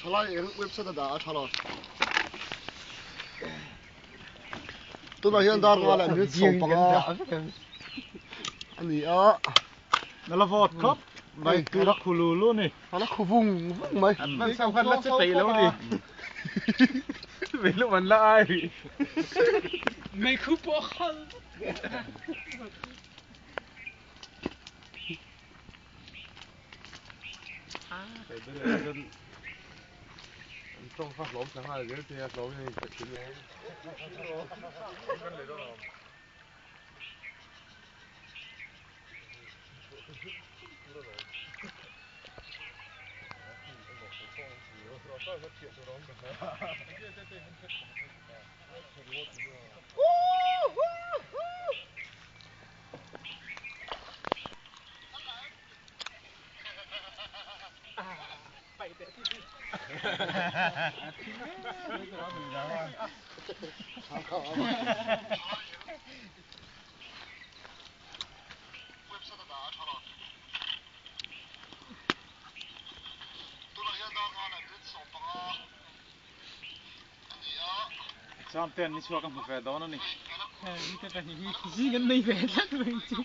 Thalai eng website a dah a tha lo. Tunah hian dar nga leh minute 15 a ni a. Na la vawt khawp mai tui la khu lu lu ni. A la khu vung vung mai. An man sam khan la che peih lo ni. Peih lo an la ai rih. Mei khu pawh khal. An tawng kha hlawm thla nghal zel thei a hlawm in a inpe thin. Sam ten ni chhuak a hmu ve dawn a ni. Zing an nei ve tlat mai chu.